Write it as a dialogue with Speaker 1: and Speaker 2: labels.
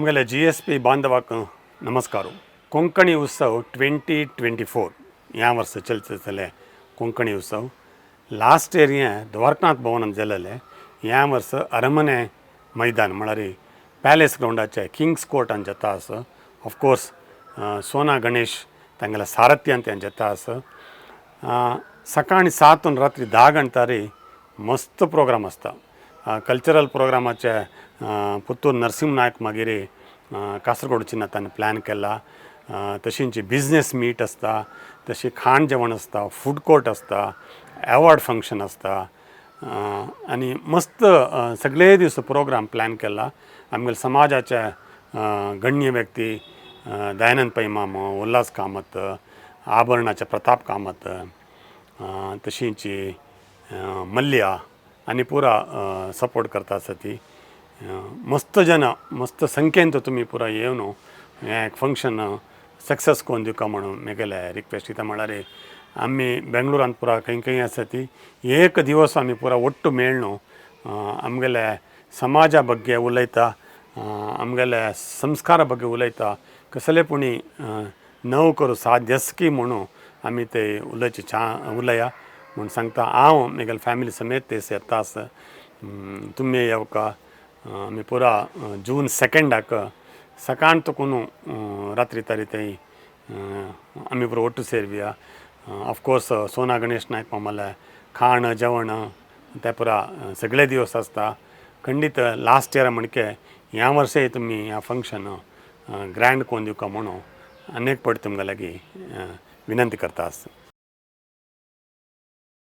Speaker 1: आमगेले जीएसपी बांधवाक नमस्कार. कोंकणी उत्सव 2024 ह्या वर्सा चलतले. कोंकणी उत्सव लास्ट इयर हें द्वारकानाथ भवनान जालेलें. ह्या वर्स अरमने मैदान म्हळ्यार पॅलेस ग्रावंडाचे किंग्स कोर्टान जाता आसा. ऑफकोर्स सोना गणेश तांगेल्या सारथ्यान तें जाता आसा. सकाळी 7 रात्री 10 गंटारी मस्त प्रोग्राम आसता. कल्चरल प्रोग्रामाचे पुत्तूर नरसिंह नायक, मागीर कासरगोड चिन्ह तांणी प्लॅन केला. तशींच बिजनेस मीट आसता, तशी खाण जेवण आसता, फूड कोर्ट आसता, एवॉर्ड फंक्शन आसता आनी मस्त सगळे दीस प्रोग्राम प्लॅन केला. आमगेले समाजाचे गण्य व्यक्ती दयानंद पै माम, उल्हास कामत, आभरणाचे प्रताप कामत, तशींच मल्ल्या आनी पुरा सपोर्ट करता आसा. ती मस्त जन मस्त संख्येन तुमी पुरा येवन हें एक फंक्शन सक्सेस करून दिवका म्हणून मेगेले रिक्वेस्ट. कित्याक म्हळ्यार आमी बेंगळुरांत पुरा खंय खंय आसा ती एक दिवस आमी पुरा ಒಟ್ಟು मेळ्ळू, आमगेले समाजा ಬಗ್ಗೆ उलयता, आमगेले संस्कारा ಬಗ್ಗೆ उलयता. कसले पुणी नव करूं साध्य की म्हणून आमी ते उलयचे चा उलया म्हूण सांगता. हांव म्हगेले फॅमिली समेत ते येता आसा. तुमी येवका. आमी पुरा जून 2डाक सकाळ तुकून रात्री तारी थंय आमी पुरा ಒಟ್ಟು ಸೇರ್ವಿया. ऑफकोर्स सोना गणेश नायक मामाले खाण जेवण ते पुरा सगळे दिवस आसता. खंडीत लास्ट इयर म्हणके ह्या वर्सय तुमी ह्या फंक्शन ग्रँड करून दिवका म्हणून अनेक पट तुमकां लागीं विनंती करता आसा.